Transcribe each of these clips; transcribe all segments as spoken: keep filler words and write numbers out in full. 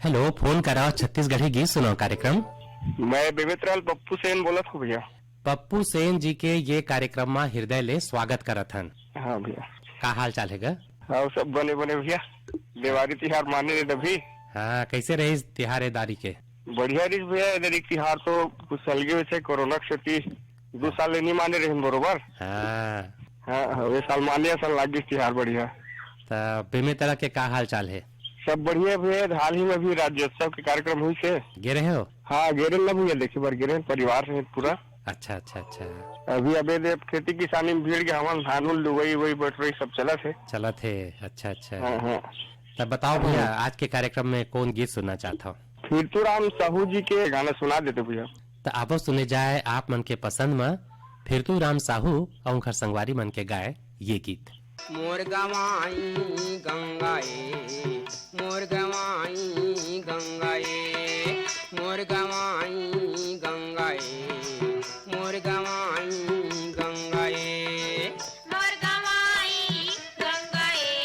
Hello, phone कराओ छत्तीसगढ़ी गीत सुनाओ कार्यक्रम। मैं बेमितराल पप्पू सेन बोलत हूँ भैया। पप्पू सेन जी के ये कार्यक्रम मा हृदय ले स्वागत करत हन। हाँ भैया। का हाल चाल हे गा? हाँ, सब बने बने भैया। देवारी तिहार माने रहे तभी। हाँ, कैसे रहिस तिहार ए दारी के? बढ़िया रहिस भैया, ए दारी के तिहार तो कुछ अलगे वैसे कोरोना के सेती दू साल ले नहीं माने रहे बरोबर। हाँ। हाँ, हाँ, ये साल माने, असन लागिस तिहार बढ़िया। त बेमेतरा के का हाल चाल हे? सब बढ़िया भैया, हाल ही में अभी राज्योत्सव के कार्यक्रम हुई से। गे रहे हो? हाँ, गे रहे ना भैया, देखे बर गे रहे, परिवार सहित पूरा। अच्छा, अच्छा, अच्छा। अभी अबे दे खेती किसानी में भीड़ के हमन, धान उन लुवई वई बटोरई सब चलत हे। चलत हे, अच्छा, अच्छा। हाँ, हाँ। तब बताओ भैया, हाँ। आज के कार्यक्रम में कौन गीत सुनना चाहत हो? फिरतू राम साहू जी के गाना सुना देते भैया। त आवो सुने जाए आप मन के पसंद म फिरतू राम साहू अउ उनकर संगवारी मन के गाए ये गीत। मोर गंवाई गंगा ए, मोर गंवाई गंगा ए, मोर गंवाई गंगा ए, मोर गंवाई गंगा ए। मोर गंवाई गंगा ए,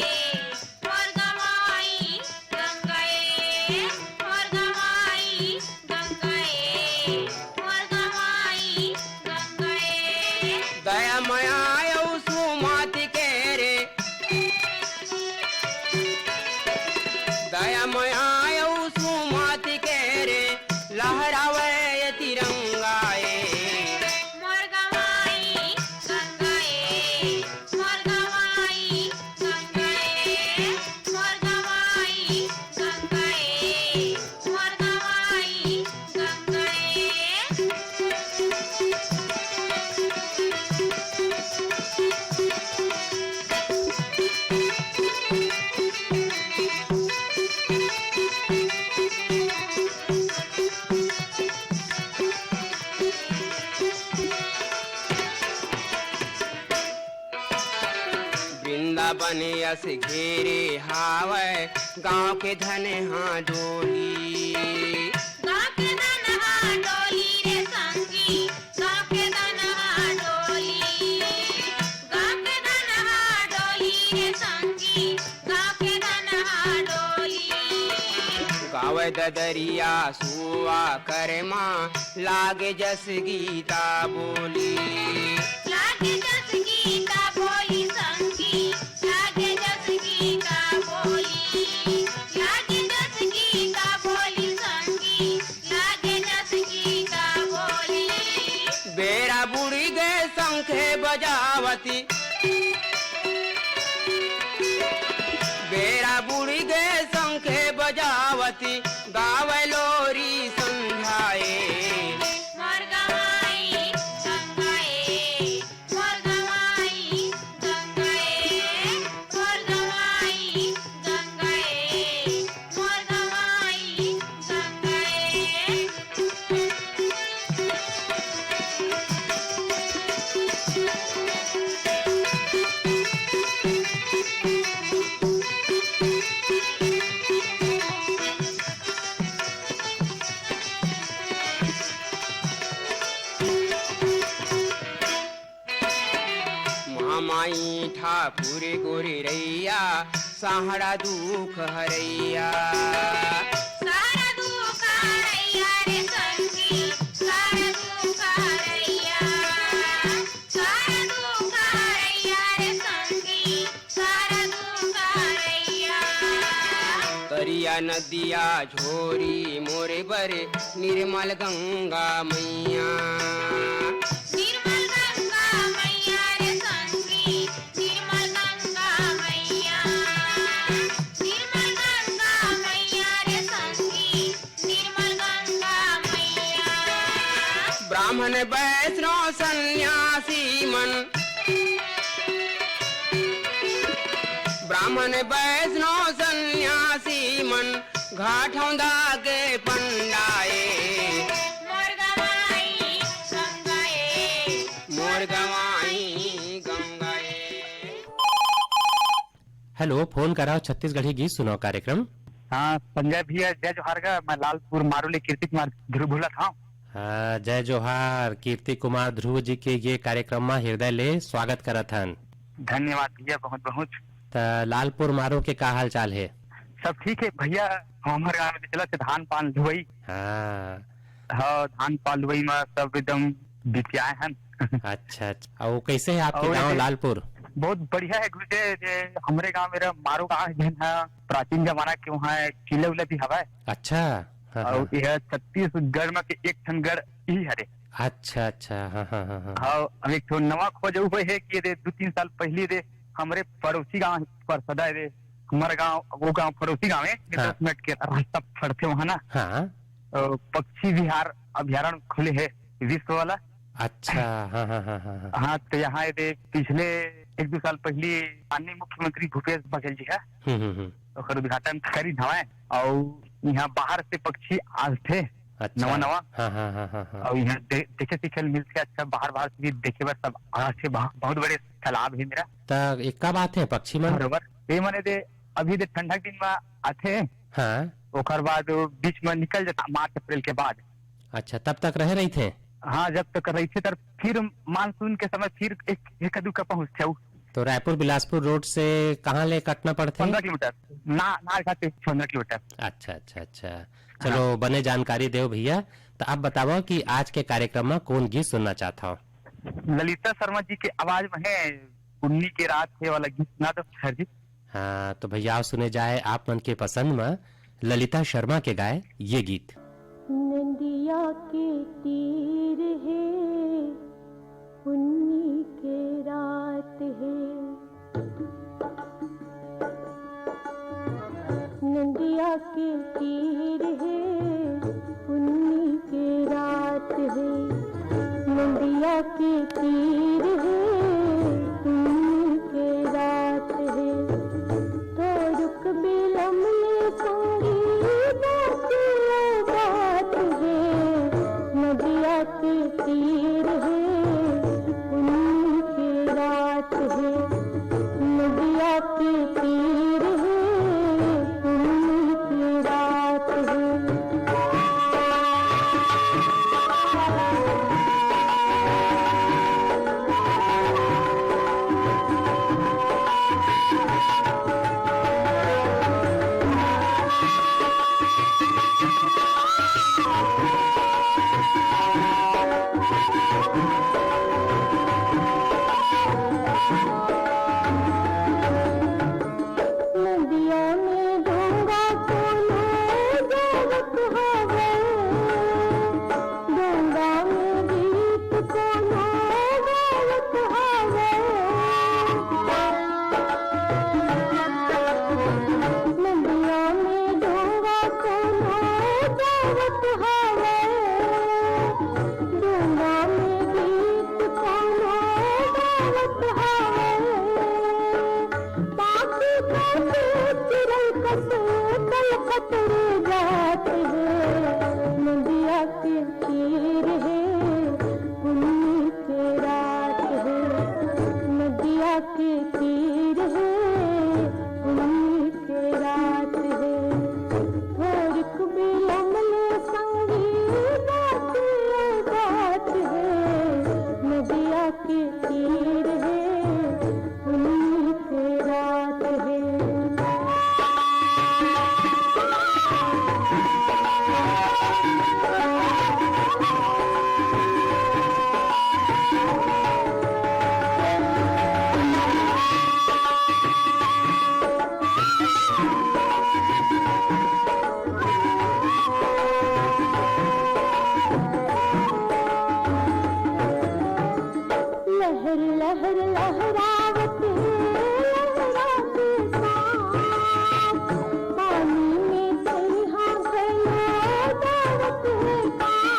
मोर गंवाई गंगा ए, मोर गंवाई गंगा ए, मोर गंवाई गंगा ए। दया मया अउ सुमति के रे, दया मया अउ सुमति के रे, लहरावे ये तिरंगा ए। मोर गंवाई गंगा ए, मोर गंवाई गंगा ए, मोर गंवाई गंगा ए, मोर गंवाई गंगा ए। वृंदावन यस घेरे हावय, गांव के धन हा डोली। गांव के धन हा डोली रे संगी, गांव के धन हा डोली। गांव के धन हा डोली रे संगी, गांव के धन हा डोली। गावय ददरिया सुआ करमा, लागे जस गीता बोली। लागे जस गीता बोली संगी, लागे जस गीता बोली। लागे जस गीता बोली संगी, लागे जस गीता बोली। बेरा बुड़ी गे शंखे बजावती, बेरा बुड़ी गे शंखे बजावती, गावे लोरी संझाए। मोर गंवाई गंगा ए, मोर गंवाई गंगा ए, मोर गंवाई गंगा ए, मोर गंवाई गंगा ए। महामाई ठाकुर गोरी रैया, सहारा दुख हरैया। सहारा दुख हरैया रे संगी, सहारा दुख हरैया। सहारा दुख हरैया रे संगी, सहारा दुख हरैया। करिया नदिया झोरी मोरे बर, निर्मल गंगा मैया। निर्मल गंगा मैया रे संगी, निर्मल गंगा मैया। निर्मल गंगा मैया रे संगी, निर्मल गंगा मैया। ब्राह्मण वैष्णव सन्यासी मन, ब्राह्मण वैष्णव सन्यासी मन, घाट हौंदा के पंडा ए। मोर गंवाई गंगा ए, मोर गंवाई गंगा ए। हेलो, फोन कराओ छत्तीसगढ़ी गीत सुनाओ कार्यक्रम। हाँ, संजय भैया, जय जोहार गा। मैं लालपुर मारू ले कीर्ति कुमार ध्रुव बोलत हौं। हाँ, जय जोहार कीर्ति कुमार ध्रुव जी के ये कार्यक्रम मा हृदय ले स्वागत करत हन। धन्यवाद भैया, बहुत बहुत। त लालपुर मारू के का हाल चाल हे? सब ठीक है भैया, हमर गाँव में चलत हे धान पान लुवई। हाँ। हाँ, धान पान लुवई में सब एकदम बिटियाए हन। अच्छा, अच्छा। अउ कइसे हे आपके अउ गाँव ये लालपुर? बहुत बढ़िया है गुरुजी, ये हमरे गाँव मेरा मारो गाँव है, जेन ह प्राचीन जमाना के वहाँ किला उला भी हवय। अच्छा। हाँ, अउ हाँ। यह छत्तीसगढ़ में के एक ठन गढ़ ही हरे। अच्छा, अच्छा। हाँ, हाँ, हाँ, हाँ। हाँ, अब एक ठो नवा खोज अउ होए हे कि ये दे दू तीन साल पहली दे हमरे पड़ोसी गाँव परसदा हे दे, हमर गाँव, वो गाँव पड़ोसी गाँव है, ये हाँ। दस मिनट के रास्ता पड़थे वहाँ ना। हाँ। अ, पक्षी विहार अभ्यारण्य खुले हे विश्व वाला। अच्छा, हाँ, हाँ, हाँ, हाँ, हाँ। हाँ, तो यहाँ ये दे पिछले एक दू साल पहली माननीय मुख्यमंत्री भूपेश बघेल जी ह हम्म, हम्म, हम्म। ओकर उद्घाटन करिन हवय, अउ यहाँ बाहर से पक्षी आथे अच्छा। नवा नवा। हाँ, हाँ, हाँ, हाँ, हाँ। अउ यहाँ दे-, देखे सीखे ल मिलथे, अच्छा, बाहर बाहर से भी देखे बर सब आथे, बहु-, बहुत बड़े तालाब हे मेरा। त एक का बात है पक्षी मन? बरोबर। ये मने दे अभी दे ठंडा के दिन में आथे। हाँ। ओकर बाद वो बीच में निकल जाता मार्च अप्रैल के बाद। अच्छा, तब तक रहे रहिथे? हाँ, जब तक रहिथे, तर फिर मानसून के समय फिर एक, एक दुका पहुँचथे उ। तो रायपुर बिलासपुर रोड से कहाँ ले कटना पड़थे? पन्द्रह किलोमीटर। ना, नारघाट से पन्द्रह किलोमीटर। अच्छा, अच्छा, अच्छा। चलो, हाँ। बने जानकारी देव भैया। तो अब बताओ कि आज के कार्यक्रम में कौन गीत सुनना चाहत हव? ललिता शर्मा जी के आवाज में है, पुन्नी के रात है वाला गीत सुना दो सर जी। हाँ, तो भैया, आओ सुने जाए आप मन के पसंद में ललिता शर्मा के गाए ये गीत। नदिया के तीर हे, पुन्नी के रात हे। नदिया के तीर हे, पुन्नी के रात हे। नदिया के तीर हे, पुन्नी के रात हे। थोरुक बिलम ले संगी बात, बात हे। नदिया के तीर हे, पुन्नी के रात हे। नदिया के तीर हे, पुन्नी के रात हे। नदिया में डोंगा कोनो जावत हवय, डोंगा में गीत कोनो गावत हवय। नदिया में डोंगा कोनो जावत हवय, डोंगा में गीत कोनो गावत हवय। पाखी कस चिरई कस कलकत रे जात हे, नदिया के तीर हे, पुन्नी के रात हे। नदिया के तीर हे, पुन्नी के रात हे। थोरिक बिलम ले संगी बात, बात हे। नदिया के तीर हे, पुन्नी के रात हे। लहर लहर लहरावत हे, लहरात हे सांस। पानी में तइहा घलो जावत हे सांस।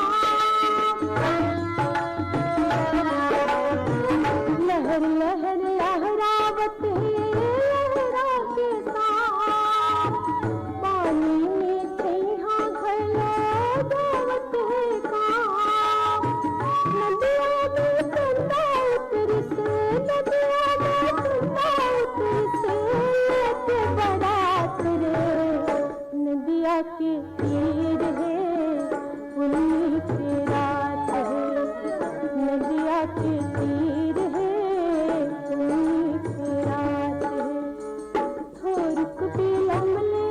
लहर लहर लहरावत हे, लहरात हे सांस। पानी में तइहा घलो जावत हे का? नदिया में चंदा उतरिस, नदिया में चंदा उतरिस, लेके बरात रे। नदिया के तीर हे, पुन्नी के रात हे। नदिया के तीर हे, पुन्नी के रात हे। थोरिक बिलम ले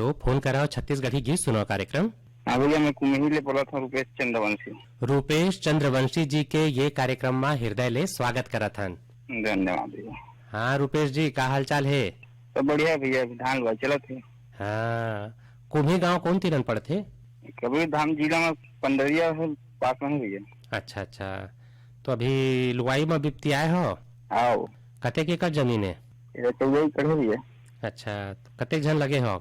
तो फोन कराओ छत्तीसगढ़ी गीत सुनाओ कार्यक्रम। हाँ भैया, मैं कुम्ही ले बोलत हँव, रूपेश चंद्रवंशी। रूपेश चंद्रवंशी जी के ये कार्यक्रम मा हृदय ले स्वागत करत हन। धन्यवाद भैया। हाँ रूपेश जी, का हालचाल हे? सब बढ़िया हे भैया, अभी धान लुवाई चलत हे। हाँ, कुम्ही गांव कोन तीरन पड़थे? कबीरधाम जिला में पंडरिया हे, पास में हे भैया। अच्छा अच्छा, तो अभी लुवाई में बिपतियाए हो? आओ। कतेक एकड़ जमीन हे? ये चौदह एकड़ हे भैया। अच्छा, तो कतेक झन लगे हो?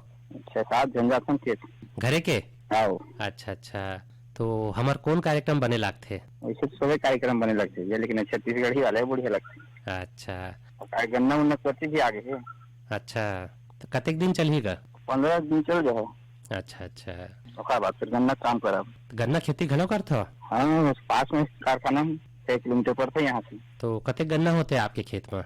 छह सात झन जाथन खेत। घरे के? आओ। अच्छा अच्छा, तो हमर कोन कार्यक्रम बने लागथे? वैसे तो सबे कार्यक्रम बने लगथे भैया, लेकिन छत्तीसगढ़ी वाला ही बढ़िया लगथे। अच्छा। और गन्ना उन्ना कती भी आगे हे। अच्छा, तो कतेक दिन चलही गा? पंद्रह दिन चल जाओ। अच्छा अच्छा। ओकर बाद फिर गन्ना काम करब। गन्ना खेती घलो करथो? हाँ, बस पास में कारखाना हे, छह किलोमीटर पड़थे यहाँ से। तो कतेक गन्ना होथे आपके खेत में?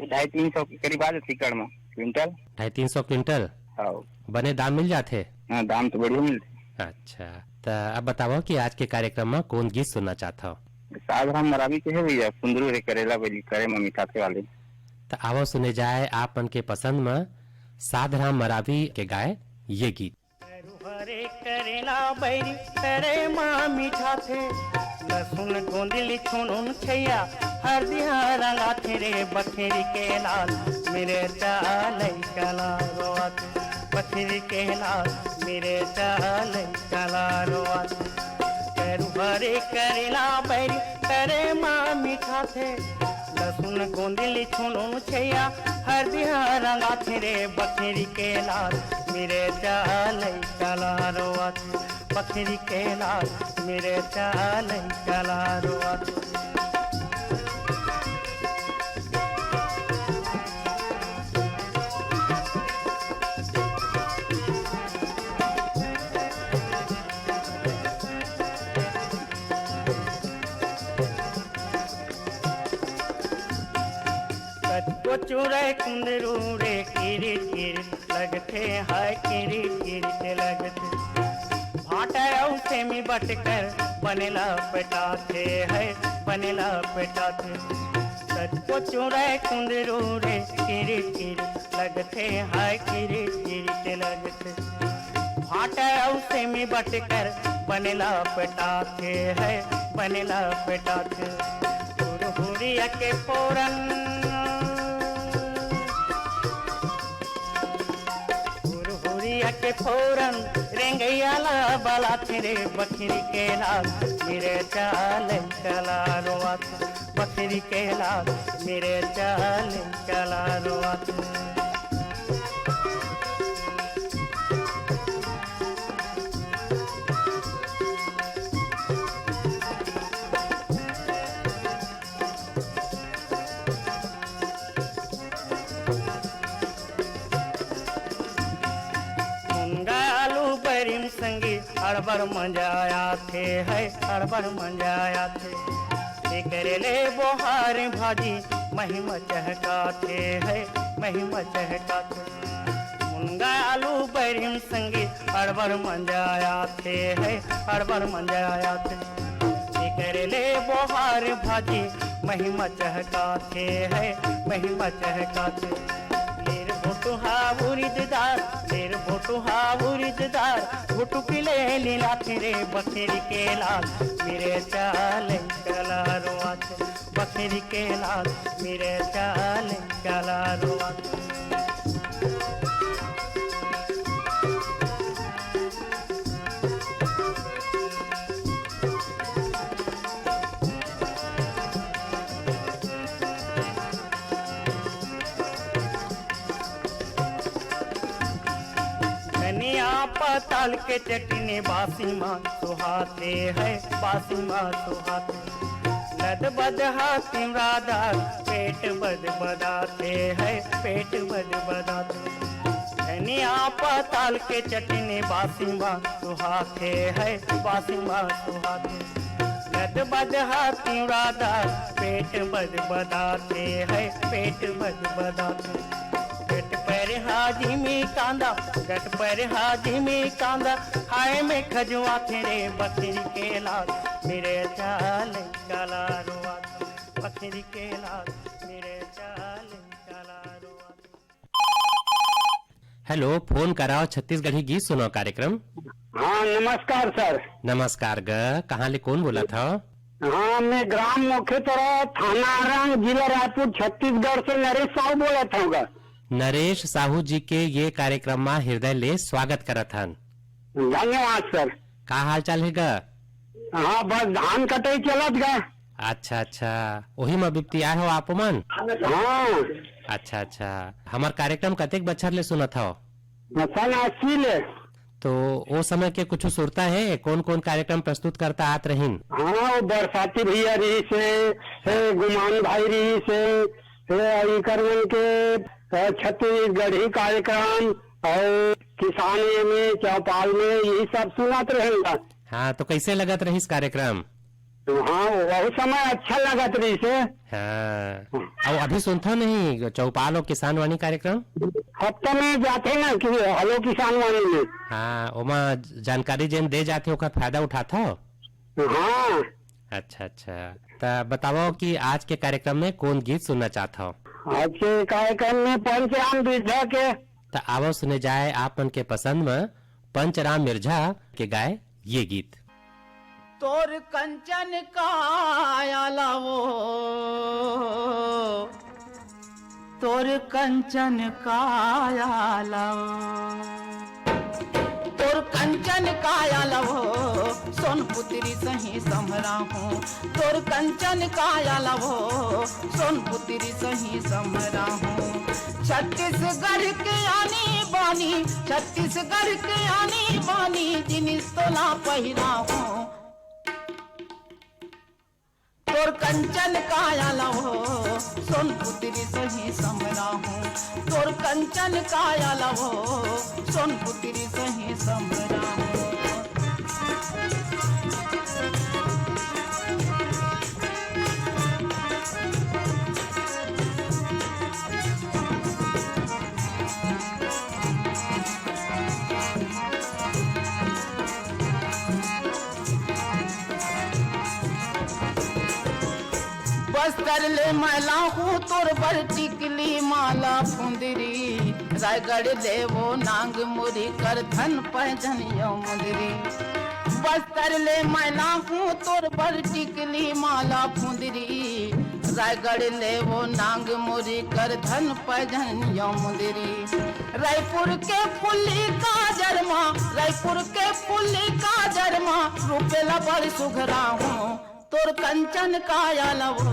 ढाई तीन सौ के करीब आ जाथे एकड़ में, क्विंटल। ढाई तीन सौ क्विंटल? हाँ। बने दाम मिल जाथे? हाँ, दाम तो बढ़िया मिलथे। अच्छा, त अब बताओ कि आज के कार्यक्रम में कौन गीत सुनना चाहत हो? साधराम मरावी के हे भैया, कुंदरू रे करेला बली करे में मिठाथे वाले। त आवो सुने जाए आप मन के पसंद में साधराम मरावी के गाए ये गीत। हरे करेला बैरी तरे मा मिठाथे, लसुन गोंदली छुनुन छैया, हरदिया रंगाथे रे बखेरी के लाल, मिरचा लइका ला रोवत, बखेरी के लाल, मिरचा लइका ला रोवत। करू हरे करेला बैरी तरे मा मिठाथे, लसुन गोंदली छुनुन छैया, हरदिया रंगाथे रे बखेरी के लाल, मिरचा लइका ला रोवत, बखेरी के लाल, मिरचा लइका ला रोवत। कतको चुरय कुंदरू रे किरिट किरिट लगथे, हाय किरिट किरिट लगथे। भांटा अउ सेमी बटकर बनेला पेटाथे, हाय बनेला पेटाथे। कतको चुरय कुंदरू रे किरिट किरिट लगथे, हाय किरिट किरिट लगथे। भांटा अउ सेमी बटकर बनेला पेटाथे, हाय बनेला पेटाथे। हुरहुरिया के फोरन, हुरहुरिया के फोरन, रेंगइया ला बलाथे रे बखरी के लाल, मिरचा लइका ला रोवत, बखरी के लाल, मिरचा लइका ला रोवत। मुनगा आलू बैरिन संगी अड़बड़ मजा आथे है, अड़बड़ मजा आथे। एकरे ले बोहार भाजी महिमा चहकाथे है, महिमा चहकाथे। मुनगा आलू बैरिन संगी अड़बड़ मजा आथे है, अड़बड़ मजा आथे। एकरे ले बोहार भाजी महिमा चहकाथे है, महिमा चहकाथे। लेर भोटुहा उरिद दार, लेर भोटुहा उरिद दार, भुटुकी ले लीलाथे रे बखरी के लाल, मिरचा लइका ला रोवाथे। बखरी के लाल, मिरचा लइका ला रोवाथे। धनिया पताल के चटनी बासी मा सुहाथे है, बासी मा सुहाथे। लद बद हा तिमरादार, पेट बद बदाथे है, पेट बद बदाथे। धनिया पताल के चटनी बासी मा सुहाथे है, बासी मा सुहाथे। लद बद हा तिमरादार, पेट बद बदाथे है, पेट बद बदाथे। गट पर हाजिमी कांदा, गट पर हाजिमी कांदा, हाय में खजुआथे रे बखरी के लाल, मिरचा लइका ला रोवाथे। बखरी के लाल, मिरचा लइका ला रोवाथे। हेलो, फोन कराओ छत्तीसगढ़ी गीत सुनाओ कार्यक्रम। हाँ, नमस्कार सर। नमस्कार ग, कहाँ ले कोन बोलत हव? हाँ, मैं ग्राम मोखेतरा, थाना आरंग, जिला रायपुर, छत्तीसगढ़ से नरेश साहू बोलत हव ग। नरेश साहू जी के ये कार्यक्रम मा हृदय ले स्वागत करत हन। धन्यवाद सर। का हाल चाल हे ग? हाँ, बस धान कटाई चलत गा। अच्छा, अच्छा, ओही म बिपतियाए हो आप मन? हाँ। अच्छा, अच्छा, हमर कार्यक्रम कतेक बछर ले सुनत हव? सन अस्सी ले। तो ओ समय के कुछ सुरता हे, कौन-कौन कार्यक्रम प्रस्तुत करता आत रहिन? हाँ, वो बरसाती भैया रहिस हे, हे गुमान भाई रहिस हे, हे इकर मन के, अ, छत्तीसगढ़ी कार्यक्रम अउ किसान में, चौपाल में, यही सब सुनत रहेला। हाँ, तो कैसे लगत रहिस कार्यक्रम? हाँ, वहू समय अच्छा लगत रहिस हे। हाँ। अउ अभी सुनथव नहीं चौपाल अउ किसानवाणी कार्यक्रम? हफ्ता में जाथे ना कि हेलो किसानवाणी में। हाँ, ओमा जानकारी जेन दे जाथे ओकर फायदा उठाथव? हाँ। अच्छा, अच्छा। त बतावव कि आज के कार्यक्रम में कौन गीत सुनना चाहत हव? आज के कार्यक्रम में पंचराम बिरजा के। त आवव सुने जाए आप मन के पसंद म पंचराम मिर्झा के गाए ये गीत। तोर कंचन काया लावो, तोर कंचन काया लावो, तोर कंचन काया लावो, सोन पुतरी सही समरा हूँ। तोर कंचन काया लावो, सोन पुतरी सही समरा हूँ। छत्तीसगढ़ के आनी बानी, छत्तीसगढ़ के आनी बानी, जिनिस तोला पहिरा हूँ। तोर कंचन काया लावो, सोन पुतरी सही समरा हूँ। तोर कंचन काया लावो, सोन पुतरी सही समरा हूँ। बस्तर ले मैं लाहूँ तोर बर टिकली माला फुंदरी, रायगढ़ ले वो नांग मुरी करधन पैजनियो मुंदरी। बस्तर ले मैं लाहूँ तोर बर टिकली माला फुंदरी, रायगढ़ ले वो नांग मुरी करधन पैजनियो मुंदरी। रायपुर के फुल्ली काजर मा, रायपुर के फुल्ली काजर मा, रूपेला बड़ सुघरा हूँ, तोर कंचन काया लावो।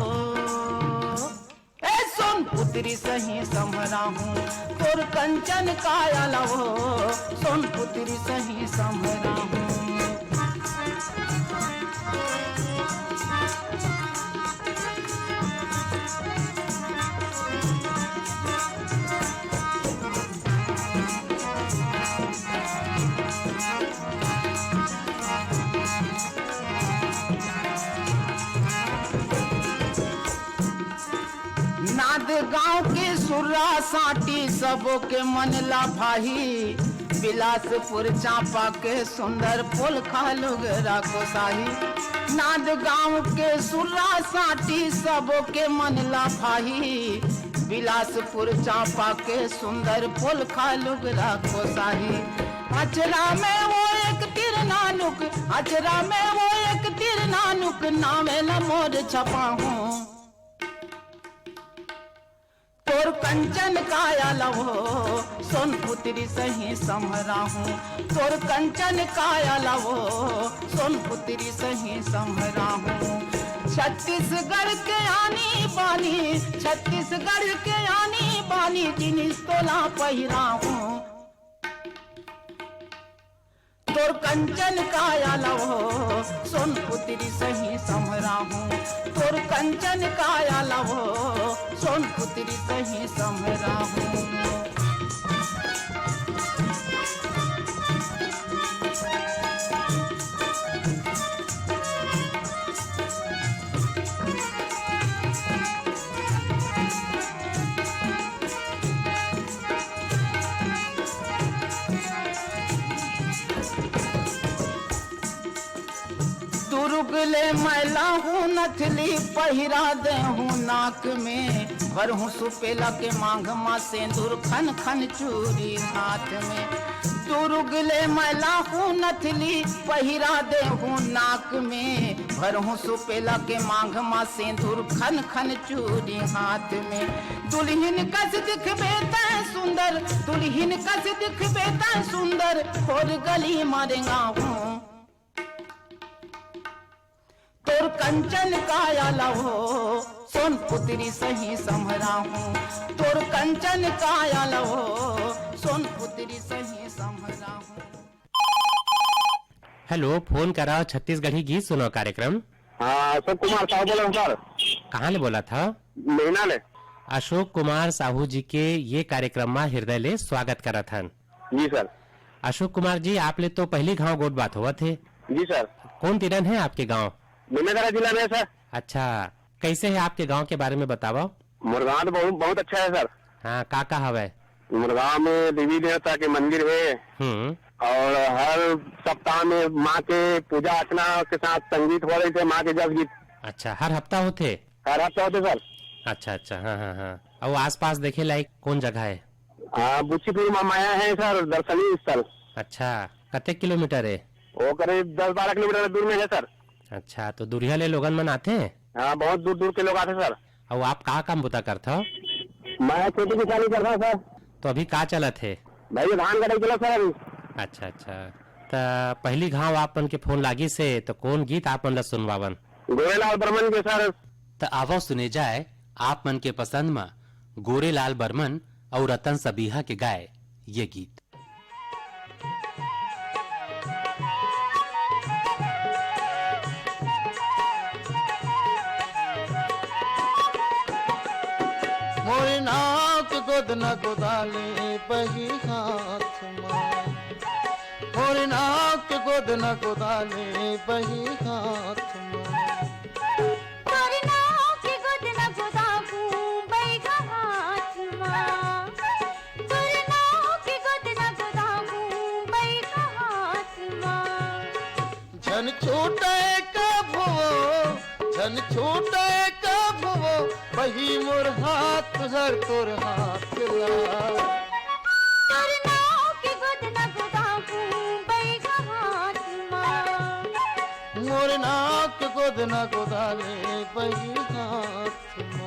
ए सोन पुतरी सही समरा हूँ, तोर कंचन काया लावो, सोन पुतरी सही समरा हूँ। नांदगांव के सुर्रा साटी सबो के मन ला भाही, बिलासपुर चांपा के सुंदर पोलखा लुगरा कोसाही। नांदगांव के सुर्रा साटी सबो के मन ला भाही, बिलासपुर चांपा के सुंदर पोलखा लुगरा कोसाही। अचरा में वो एक तीर नानुक, अचरा में वो एक तीर नानुक, नामे ला मोर छपा हूँ। तोर कंचन काया लवो, सोन पुतरी सही सम्हरा हूँ। तोर कंचन काया लवो, सोन पुतरी सही सम्हरा हूँ। छत्तीसगढ़ के आनी बानी, छत्तीसगढ़ के आनी बानी, जिनिस तोला पहिरा हूँ। तोर कंचन काया लवो, सोन पुतरी सही सम्हरा हूँ। तोर कंचन काया लवो, सोन पुतरी सही सम्हरा हूँ। तुरुग ले मैं लाहूं नथली, पहिरा देहूं नाक में, भरहूं सुपेला के मांग मा सेंदूर, खन खन चूरी हाथ में। तुरुग ले मैं लाहूं नथली, पहिरा देहूं नाक में, भरहूं सुपेला के मांग मा सेंदूर, खन खन चूरी हाथ में। दुल्हिन कस दिखबे तैं सुंदर, दुल्हिन कस दिखबे तैं सुंदर, खोर गली मा रेंगाहूं। तोर कंचन काया ला हो, सोन पुतरी सही संभराहूं। तोर कंचन काया ला हो, सोन पुतरी सही संभराहूं। हेलो, फोन करा छत्तीसगढ़ी गीत सुनाओ कार्यक्रम। हाँ, अशोक कुमार साहू बोल रहा हूँ सर। कहाँ ले बोला था? मेहना ले। अशोक कुमार साहू जी के ये कार्यक्रम मा हृदय ले स्वागत करत हन। जी सर। अशोक कुमार जी, आप ले तो पहली घाव गोठ बात होवत हे। जी सर। कौन तीरन है आपके गांव? बेमेतरा जिला में है सर। अच्छा, कैसे है आपके गांव के बारे में बतावा। मोर गांव तो बहुत, बहुत अच्छा है सर। हाँ, का का हवय? मोर गांव में देवी देवता के मंदिर है। हम्म। और हर सप्ताह में माँ के पूजा अर्चना के साथ संगीत हो रही थे, माँ के जस गीत। अच्छा, हर हफ्ता होथे? हर हफ्ता होथे सर। अच्छा, अच्छा, हाँ, हाँ, हाँ। अउ आसपास देखे लायक कौन जगह है? हाँ, बुच्चीपुर में माया है सर, दर्शनीय स्थल। अच्छा, कतेक किलोमीटर है? वो करीब दस बारह किलोमीटर दूर में है सर। अच्छा, तो दूरिहा ले लोगन मन आथे? हाँ, बहुत दूर दूर के लोग आथे सर। अउ आप का काम बुता करथव? मैं खेती किसानी करता सर। तो अभी का चलत हे? भाई, ये धान कटाई चलत सर अभी। अच्छा, अच्छा। त पहली घाव आप मन के फोन लागिस हे, तो कौन गीत आप मन ला सुनवावन? गोरेलाल बर्मन के सर। त आवव सुने जाए आप मन के पसंद म गोरेलाल बर्मन अउ रतन सबीहा के गाए ये गीत। मोर नाव के गोदना गोदाली बही हाथ मा। मोर नाव के गोदना गोदाली बही हाथ मा। तोर नाव के गोदना गोदाहूं बइगा हाथ मा। तोर नाव के गोदना गोदाहूं बइगा हाथ मा। झन छूटे कभू, झन छूटे कभू, बही मोर हाथ हर तोर हाथ ला। तोर नाव के गोदना गोदाहूं बइगा हाथ मा। मोर नाव के गोदना गोदाले बही हाथ मा।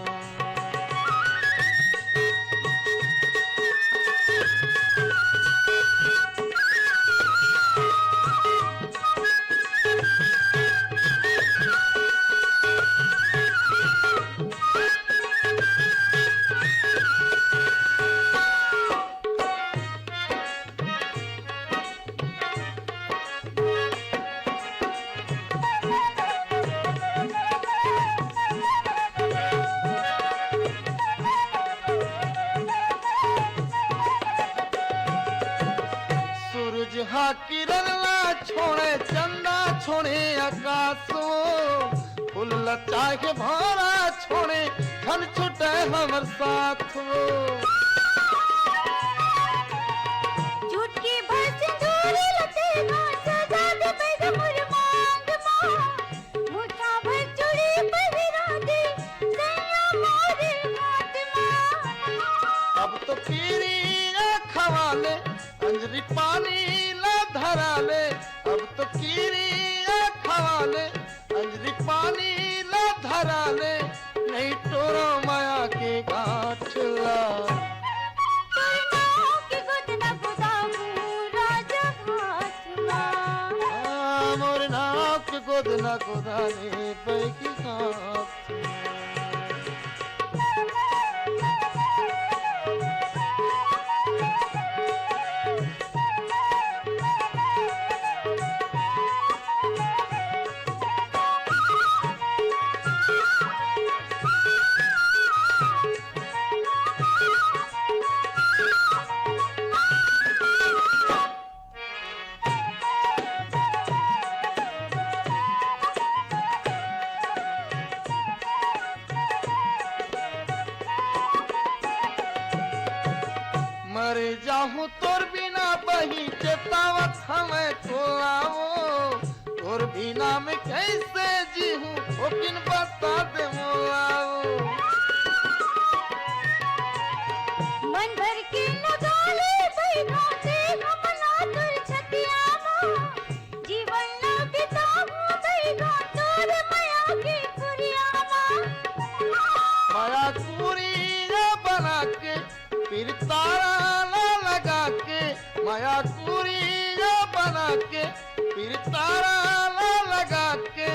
सूरज हा किरण ला छोड़े, चंदा छोड़े आकाश वो, फूल ला चाहे भारा छोड़े, झन छूटे हमर साथ वो। चुटकी भर सिंदूर लते ना सजा दे बैग मोर मांग मा। मुठा भर चूड़ी पहिरा दे सैया मोरे हाथ मा। अब तो पीरिया खवा ले, अंजरी पानी ला धरा ले। अब तो पीरिया खवा ले, अंजरी पानी ला धरा ले, नहीं टोरो माया के गांठ ला। तोर नाव के गोदना गोदाहूं राजा हाथ मा। आ, मोर नाव के गोदना गोदाले बैगी हाथ। इनाम कैसे जीहूं, ओ किन बता दे मोला। मन भर के लगा ले बैगा, ते हमला तोर छतिया मा। जीवन ला बिताहूं बैगा, तोर मया के कुरिया मा। मया कुरिया बना के, फिर तारा ला लगा के, मया कुरिया बना के, फिर तारा ला लगा के,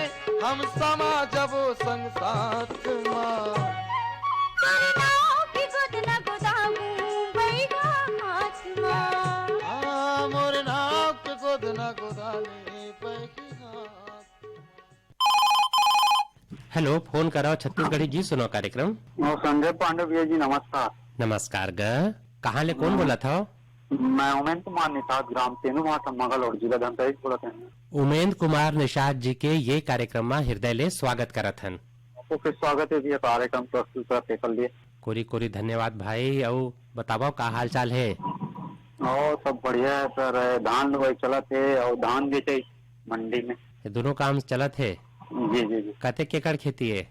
हम समा जबो संग साथ मा। तोर नाव के गोद न गोदाहूं बैगा हाथ मा। आ, मोर नाव के गोद न गोदा ले बैगा हाथ मा। हेलो, फोन कराओ छत्तीसगढ़ी गीत सुनाओ कार्यक्रम। ओ, संजय पांडे भैया जी, नमस्कार। नमस्कार ग, कहाँ ले कौन हाँ। बोलत हव? मैं उमेंद्र कुमार निषाद, ग्राम तेनू भाटा, मगल और जिला धमतरी से बोलत हूँ। उमेंद्र कुमार निषाद जी के ये कार्यक्रम मा हृदय ले स्वागत करत हन। आपको फिर स्वागत है भैया, कार्यक्रम प्रस्तुत करत हे कर लिए। कोरी कोरी धन्यवाद भाई। अउ बतावव का हाल चाल हे? और सब बढ़िया है सर, धान लुवाई चलत हे और धान बेचे मंडी में। ये दोनों काम चलत हे? जी, जी, जी। कतेक एकड़ खेती हे?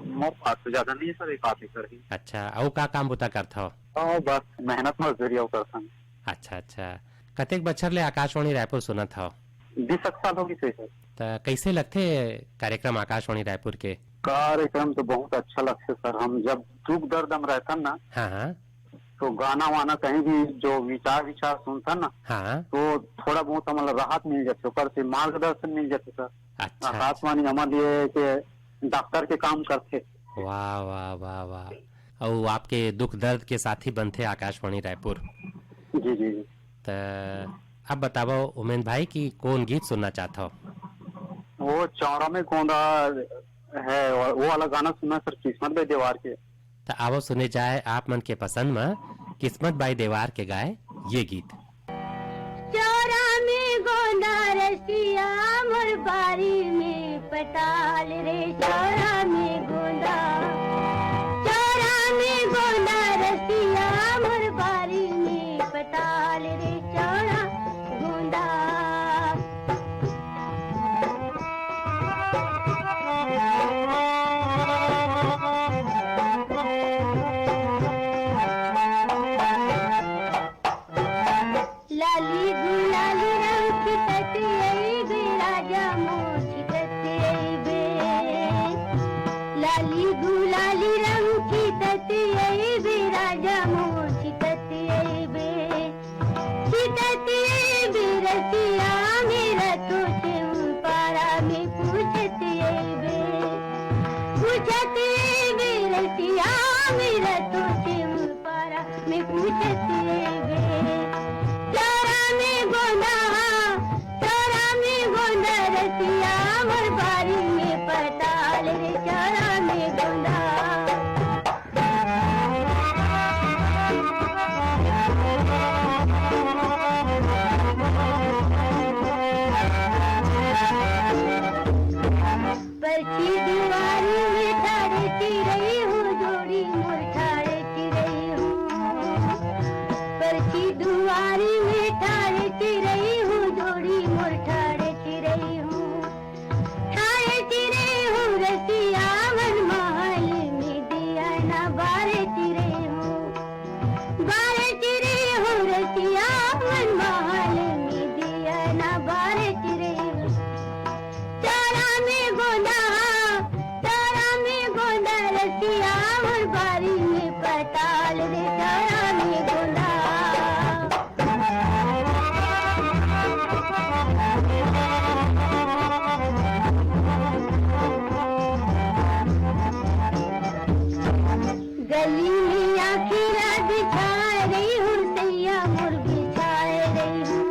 मोर पास तो ज्यादा नहीं है सर, एक आध एकड़ ही। अच्छा, अउ का काम बुता करथव? हाँ, बस मेहनत मजदूरी अउ करथन। अच्छा, अच्छा। कतेक बछर ले आकाशवाणी रायपुर सुनत हव? बीस एक साल हो गई सर। त कैसे लगथे कार्यक्रम आकाशवाणी रायपुर के? कार्यक्रम तो बहुत अच्छा लगथे सर। हम जब दुख दर्द हम रहथन ना, हाँ, हाँ। तो गाना वाना कहीं भी जो विचार विचार सुनथन ना, हाँ। तो थोड़ा बहुत हमला राहत मिल जाथे, ओकर से मार्गदर्शन मिल जाथे सर। अच्छा, आकाशवाणी हमर लिए के डॉक्टर के काम करथे। वाह, वाह, वाह, वाह। अउ आपके दुख दर्द के साथी बनथे आकाशवाणी रायपुर। जी, जी, जी। त अब बतावव उमेंद्र भाई कि कौन गीत सुनना चाहत हव? वो चौरा में गोंदा है, वो, वो वाला गाना सुनना सर, किस्मत बाई देवार के। त आवव सुने जाए आप मन के पसंद म किस्मत बाई देवार के गाए ये गीत। चौरा में गोंदा रसिया, मोर बारी में पताल रे। चौरा में गोंदा, चौरा में गोंदा रसिया, मोर बारी में पताल रे। चौरा गोंदा। लाली गुलाली रंग खितत अइबे, राजा मोर छितत अइबे। लाली गुलाली रंग खितत अइबे, राजा मोर छितत अइबे। छितत अइबे रसिया मेरा तोचे पारा में पूछत अइबे। पूछत अइबे रसिया मेरा तोचे पारा में पूछत अइबे। चौरा में गोंदा, चौरा में गोंदा रसिया, मोर बारी में पताल रे। चौरा में गोंदा। परछी दुवारी में ठाढ़े चिरई हो, जोड़ी मोर ठाढ़े चिरई हो। परछी दुवारी में ठाढ़े चिरई हो, जोड़ी मोर ठाढ़े चिरई हो। ठाढ़े चिरई हो रसिया, मन महल में दिया ना बारे चिरई हो। बारे चिरई हो रसिया, मन महल में दिया ना बारे चिरई हो। चौरा में गोंदा, चौरा में गोंदा रसिया, मोर बारी में पताल रे। चौरा में गोंदा। गली में आखिरा बिछाए रही हूँ, सैया मोर बिछाए रही हूँ।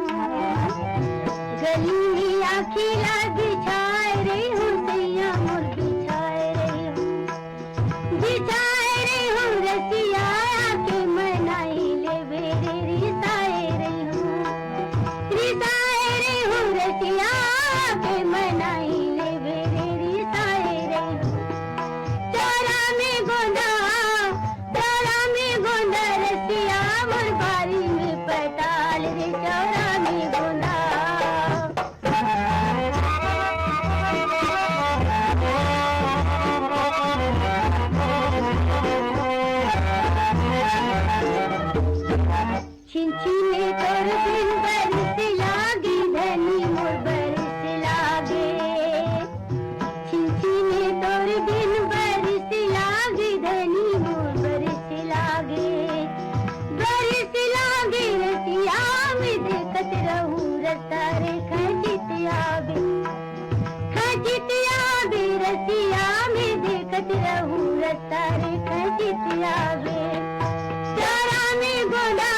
गली में आखिरा बिछाए रही हूँ, सैया मोर बिछाए रही हूँ। बिछाए रही हूँ रसिया के रसिया में देखत रहूं, रस्ता रे खचित आवे। चारा में गोंदा,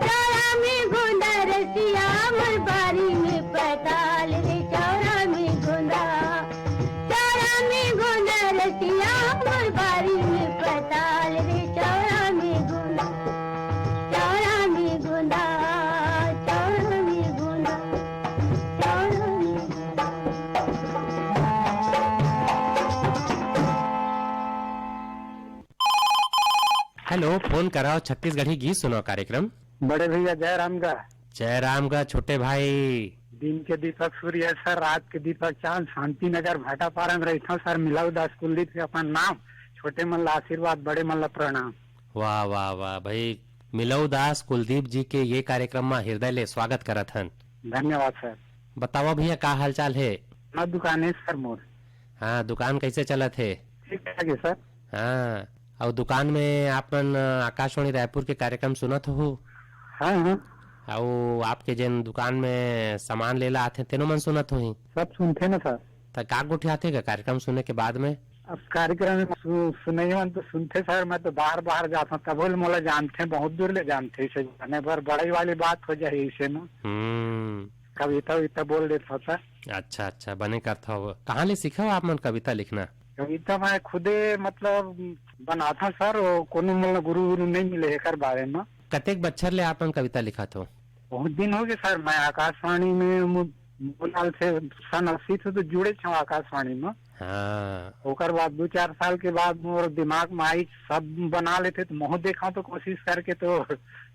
चारा में गोंदा, रसिया मोर बारी में पताल रे। चारा में गोंदा, चारा में गोंदा, रसिया मोर बारी में पताल रे। चारा में गोंदा, चारा में गोंदा, चारा में गोंदा, चारा में गोंदा। हेलो, फोन कराओ छत्तीसगढ़ी गीत सुनाओ कार्यक्रम। बड़े भैया जय राम का। जय राम का छोटे भाई। दिन के दीपक सूर्य सर, रात के दीपक चांद, शांति नगर भाटापारा में रहता हूँ सर। मिलाऊ दास कुलदीप के अपन नाम, छोटे मन ला आशीर्वाद, बड़े मन ला प्रणाम। वाह वाह वाह भाई, मिलाऊ दास कुलदीप जी के ये कार्यक्रम में हृदय ले स्वागत करत हन। धन्यवाद सर। बतावा भैया, का हालचाल है? ना दुकान है सर मोर। हाँ, दुकान कैसे चलत है? ठीक ठाक है सर। हाँ, और दुकान में आप मन, अ, आकाशवाणी रायपुर के कार्यक्रम सुनत हो? हाँ, हाँ। और आपके जेन दुकान में सामान लेला आथे, तेनो मन सुनत होही? सब सुनथे ना सर। त का गोठियाथे का कार्यक्रम सुने के बाद में? अब कार्यक्रम में सु-, सुनई मन तो सुनथे सर, मैं तो बाहर, बाहर जाता हूँ, तभो ले मोला जानथे, बहुत दूर ले जानथे, इसे जाने बर बड़ई वाली बात हो जाए इसे ना। हम्म। कविता, विता बोल देता था। अच्छा, अच्छा, बने करता हो। कहाँ ले सीखा हो आप मन कविता लिखना? कविता मैं खुदे, मतलब, बनाता सर, वो कोनो मोला गुरु, गुरु नहीं मिले एकर बारे में। कतेक बच्छर ले आप मन कविता लिखत हो? बहुत दिन हो गए सर, मैं आकाशवाणी में मु-, मोला से सन अस्सी से तो जुड़े छो आकाशवाणी में। हाँ। ओकर बाद दो चार साल के बाद मोर दिमाग में आई, सब बना लेते तो महू देखा तो कोशिश करके तो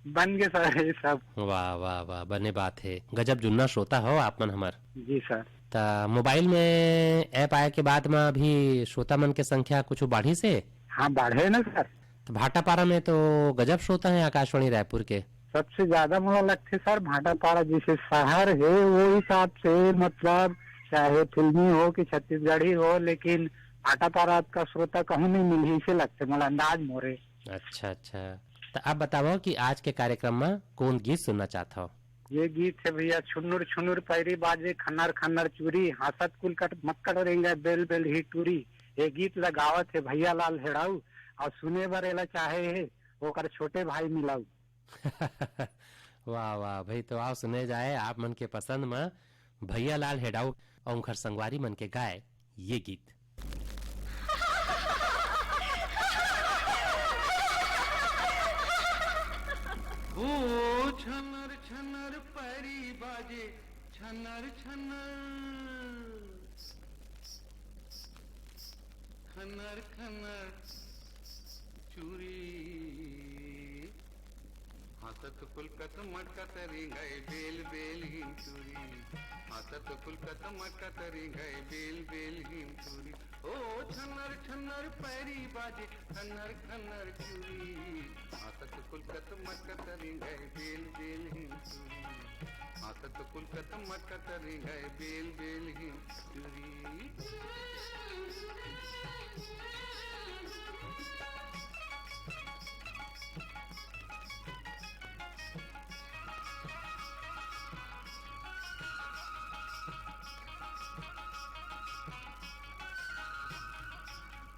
बन गए सर ये सब। वाह, वाह, वाह, बने बात है। गजब जुन्ना श्रोता हो आप मन हमर। जी सर। त मोबाइल में ऐप आए के बाद में अभी श्रोता मन के संख्या कुछ बाढ़ी से? हाँ, बाढ़े ना सर। तो भाटापारा में तो गजब श्रोता है आकाशवाणी रायपुर के। सबसे ज्यादा मोला लगथे सर भाटापारा, जैसे शहर है वो हिसाब से, मतलब, चाहे फिल्मी हो कि छत्तीसगढ़ी हो, लेकिन भाटापारा का श्रोता कहूँ नहीं मिलही, इसे लगथे मोला, अंदाज मोरे। अच्छा, अच्छा। तो अब बताओ कि आज के कार्यक्रम में कौन गीत सुनना चाहत हो? ये गीत है भैया, छुन्नुर छुन्नुर पैरी बाजे, खन्नर खन्नर चूरी, हाँसत कुल कत मक्कड़ रेंगे बेल बेल ही टूरी। ये गीत ला गावत है भैया लाल हेड़ाऊ, और सुने बर एला चाहे है ओकर छोटे भाई मिलाऊ। वाह, वाह, भाई, तो आओ सुने जाए आप मन के पसंद म भैया लाल हेडाऊ अउ उनकर संगवारी मन के गाए ये गीत। ओ छनर छनर परी बाजे, छनर छनर। खनर खनर चूरी। हाँसत कुलकत मटकत रेंगय बेल बेल हिम चूरी। हाँसत कुलकत मटकत रेंगय बेल बेल हिम चूरी। ओ छनर छनर पैरी बाजे, खनर खनर चूरी। हाँसत कुलकत मटकत रेंगय बेल बेल हिम चूरी। हाँसत कुलकत मटकत रेंगय बेल बेल हिम चूरी।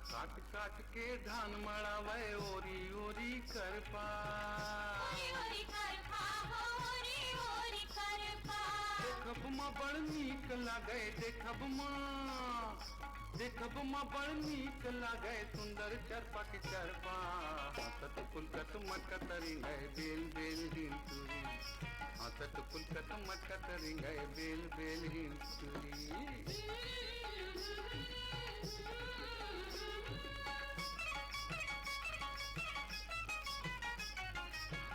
काट काट के धान मड़ावय ओरी ओरी करपा। ओरी ओरी करपा, हो ओरी ओरी करपा। देखब म बड़ नीक लागय, देखब म, देखब म बड़ नीक लागय, सुंदर चरपा के चरपा। हाँसत कुलकत मटकत रेंगय बेल बेल हिम चूरी। हाँसत कुलकत मटकत रेंगय बेल बेल हिम चूरी।